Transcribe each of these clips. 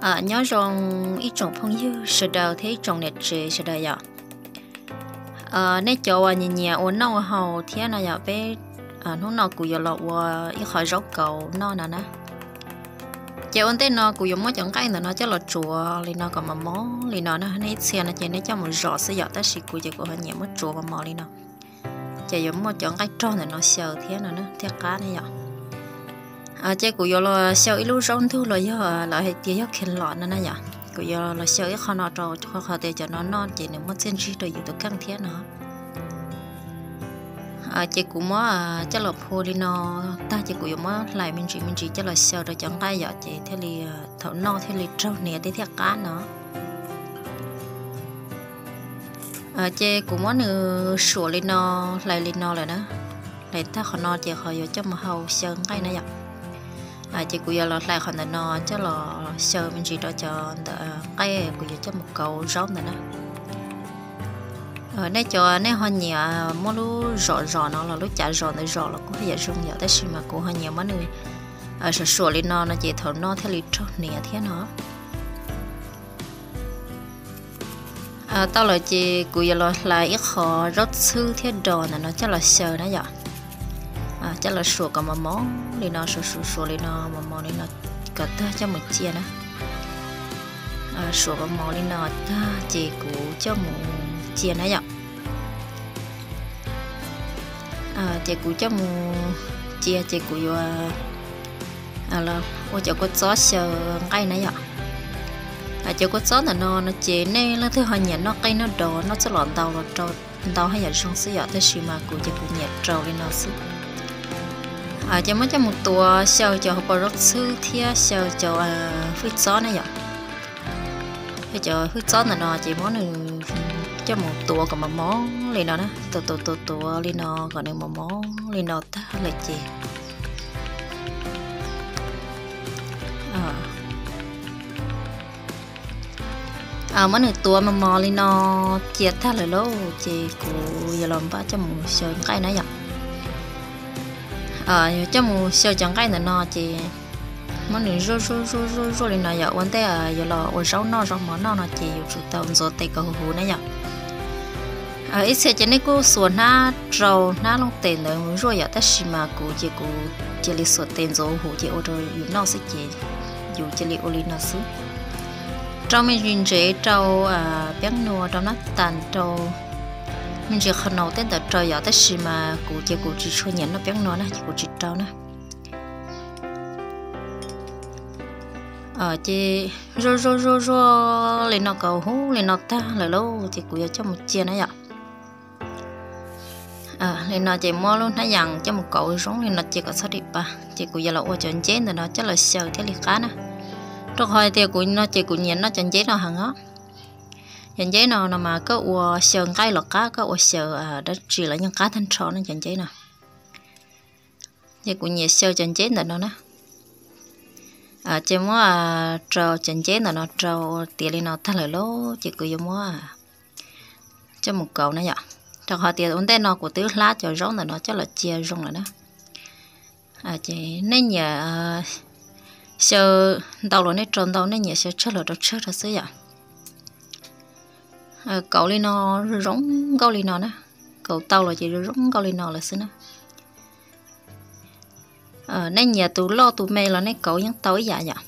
Nyob zoo ib tsoom phooj ywg sawv daws thiab ib tsoom niam tsev sawv daws yom. Nej cov uas nyiam nyiam ua noj ua haus thiab no yom, peb hnub no kuv yuav los ua ib qho zaub kauv noj no na. Ces ua ntej no kuv yuav muab cov nqaij ntawm no coj los tsuav li no kom mos mos li no na. Nej ib txhia no ces nej coj mus zom xwb yom, tab sis kuv ces kuv ho nyiam muab tsuav mos mos li no. Ces yuav muab cov nqaij rog ntawm no xyaw thiab no thiaj qab ne yom. Ces kuv yuav los xyaw ib lub zaub ntug los yog lawv hais tias yog khees los no na yom. Kuv yuav los xyaw ib qho no rau qhov tias cov no noj ces nws muaj txiaj ntsig rau yus tus kheej thiab no. Ces kuv muab coj los phua li no tag ces kuv yuav muab hlais me ntsis me ntsis coj los xyaw rau cov nqaij yom, ces thiaj li thaum noj thiaj li raug hniav thiab thiaj qab no. Ces kuv muab nws suam li no, hlais li no lawm na. Hlais tag qhov no ces qhov yuav coj mus hau xyaw nqaij na yom. Ces kuv yuav los hlais qhov ntawm no coj los xyaw me ntsis rau cov ntawm nqaij kuv yuav coj mus kauv zaub ntawm na. Nej cov nej ho nyiam muab lub zom zom no los lub cav zom ntawd zom los kuj yam zoo yom, tab sis mas kuv ho nyiam muab nws suam suam li no no ces thaum noj thiaj li raug hniav thiab no. Tau lawm ces kuv yuav los hlais ib qho zaub txhwb thiab dos ntawm no coj los xyaw na yom. Coj los suam kom mos mos li no, suam suam suam li no mos mos li no kom tag coj mus cia na. Suam mos mos li no tag ces kuv coj mus cia na yom. Ces kuv coj mus cia ces kuv yuav ua cov kua txob xyaw nqaij na yom. Cov kua txob ntawm no no ces nej leej twg ho nyiam noj qej noj dos noj txoj los ntau los rau ntau haj yam zoo xwb yom, tab sis mas kuv ces kuv nyiam rau li no xwb. Ces muab coj mus tuav xyaw cov hauv paus zaub txhwb thiab xyaw cov hwj txob na yom. Cov hwj txob ntawm no ces muab nws coj mus tuav kom mos mos li no na, tuav tuav tuav tuav li no kom nws mos mos li no tag lawm ces muab nws tuav mos mos li no cia tag lawm lauj, ces kuv yuav los npaj coj mus xyaw nqaij na yom. Yuav coj mus xyaw cov nqaij ntawm no ces muab nws zuaj zuaj zuaj zuaj zuaj li no yom, ua ntej yuav los ua zaub noj zaub mov noj no ces yuav tsum tau ntxuav tes kom huv huv na yom. Ib txhia ces nej kuj xuas hnab rau hnab looj tes ntawd mus zuaj yom, tab sis mas kuv ces kuv cia li xuas tes ntxuav huv ces ua rau yus noj xwb ces yus cia li ua li no xwb. Rau me ntsis ntsev, rau peeb nua, rau nab tas, rau me ntsis qhov naus tej ntawd rau yom, tab sis mas kuv ces kuv tsis tshua nyiam noj peeb nua na ces kuv tsis rau na. Ces zuaj zuaj zuaj zuaj li no kom huv li no tag lawm lauj, ces kuv yuav coj mus cia na yom. Li no ces muab lub hnab yas coj mus kauv zoo li no cia kom txhob dim pa, ces kuv yuav los ua cov nceb ntawm no coj los xyaw thiaj li qab na. Rau qhov hais tias kuv no ces kuv nyiam noj cov nceb no heev os. Cov nceb no no mas koj ua xyaw nqaij los qab, koj ua xyaw dab tsi los yeej qab tag nrho no cov nceb no. Ces kuv nyiam xyaw cov nceb ntawm no na. Ces muab rau cov nceb ntawm no rau tiav li no tag lawm lauj, ces kuv yuav muab coj mus kauv na yom. Rau qhov tias ua ntej no kuv twb hlab cov zaub ntawm no coj los cia zoo lawm na. Ces nej nyiam xyaw ntau los nej rau ntau, nej nyiam xyaw tsawg los rau tsawg rau xwb yom. Kauv li no zoo nkauj li no na, kauv tau los ces zoo nkauj li no lawm xwb na. Nej nyiam tus loj tus me los nej kauv yeej tau ib yam yom.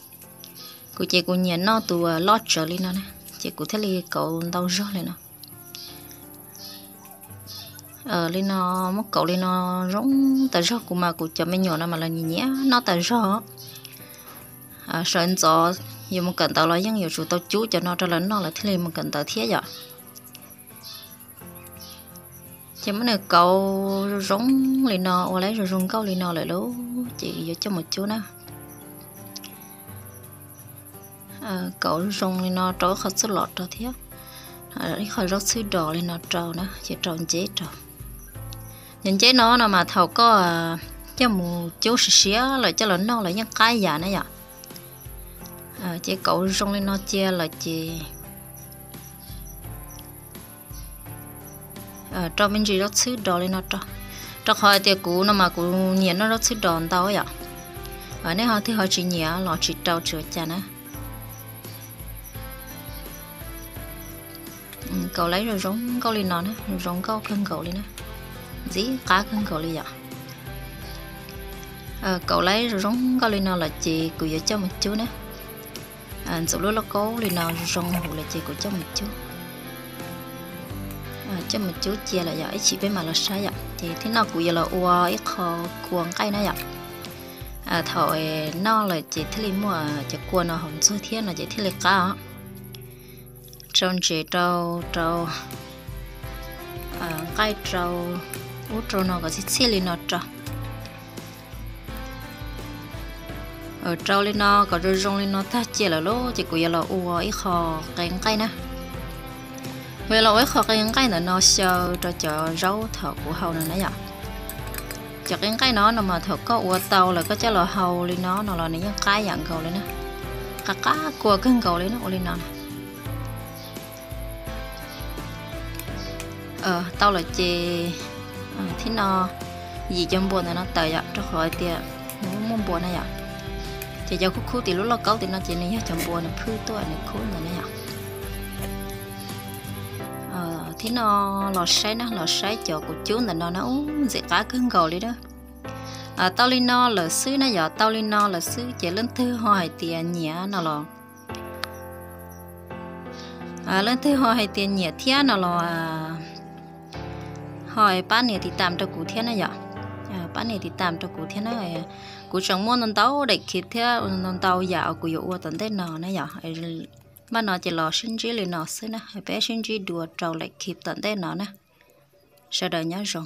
Kuv ces kuv nyiam noj tus loj tsawv li no na, ces kuv thiaj li kauv ntau zog li no. Li no, muab kauv li no zoo tas zog, kuv mas kuv cov me nyuam no mas lawv nyiam nyiam noj tas zog. Sawv ntxov yuav mus kawm ntawv los yeej yuav tsum tau cub cov no rau lawv noj lawv thiaj li mus kawm ntawv thiab yom. Ces muab nws kauv zoo zoo li no, ua lawv zoo zoo nkauj li no lawm lauj, ces yuav coj mus cub na. Kauv zoo li no rau ib qho txuj lom rau thiab, ib qho zaub txhwb dos li no rau na, ces rau nceb rau. Cov nceb no no mas thaum koj coj mus cub siav siav lawm coj los noj los yeej qab yam na yom. Ces kauv zoo li no cia lawm ces rau me ntsis zaub txhwb dos li no rau. Rau qhov hais tias kuv no mas kuv nyiam noj zaub txhwb dos ntau yom. Nej ho twg ho tsis nyiam los tsis rau tsis ua cas na. Kaum laib zoo zoo nkauj li no na, zoo nkauj kawg nkaus li na, ntxim qab kawg nkaus li yom. Kaum laib zoo zoo nkauj li no lawm ces kuv yuav coj mus cub na. Ntxuav lub lauj kaub li no zoo zoo huv lawm ces kuv coj mus cub. Coj mus cub cia lawm yom, ib chim peb mam los saib yom. Ces thib no kuv yuav los ua ib qho kua nqaij na yom. Thaum noj lawm ces thiaj li muaj cov kua no hauv ntxuag thiab no ces thiaj li qab os. Rau ntsev rau, rau nqaij rau, ub rau no kom txhij txhij li no rau. Rau li no kom zoo zoo li no tag cia lawm lauj ces kuv yuav los ua ib qho qe nqaij na. Kuv yuav los ua ib qho qe nqaij ntawm no xyaw rau cov zaub thaum kuv hau no na yom. Cov qe nqaij no no mas thaum koj ua tau lawm koj coj los hau li no no los nws yeej qab yam nkaus li na. Qab qab kua kawg nkaus li na, ua li no na. Tau lawm ces thib no yim cov npua ntawm no tawm yom, rau qhov tias nws muaj npua na yom. Ces cov khub khub tim lub lauj kaub tim no ces nws yog cov npua nws phwj tuaj nws khub ntawd na yom. Thib no los saib na, los saib cov kuv cub ntawm no na, ub ntxim qab kawg nkaus li na. Tau li no lawm xwb na yom, tau li no lawm xwb ces leej twg ho hais tias nyiam no los, leej twg ho hais tias nyiam thiab no los ho pab nias tiv tam rau kuv thiab na yom. Pab nias tiv tam rau kuv thiab na. Kuv tseem muaj ntau ntau daim khiv thiab ntau ntau yam uas kuv yuav ua tom ntej no na yom. Npaj no ces los sib ntsib li no xwb na, peb sib ntsib dua rau daim khiv tom ntej no na. Sawv daws nyob zoo.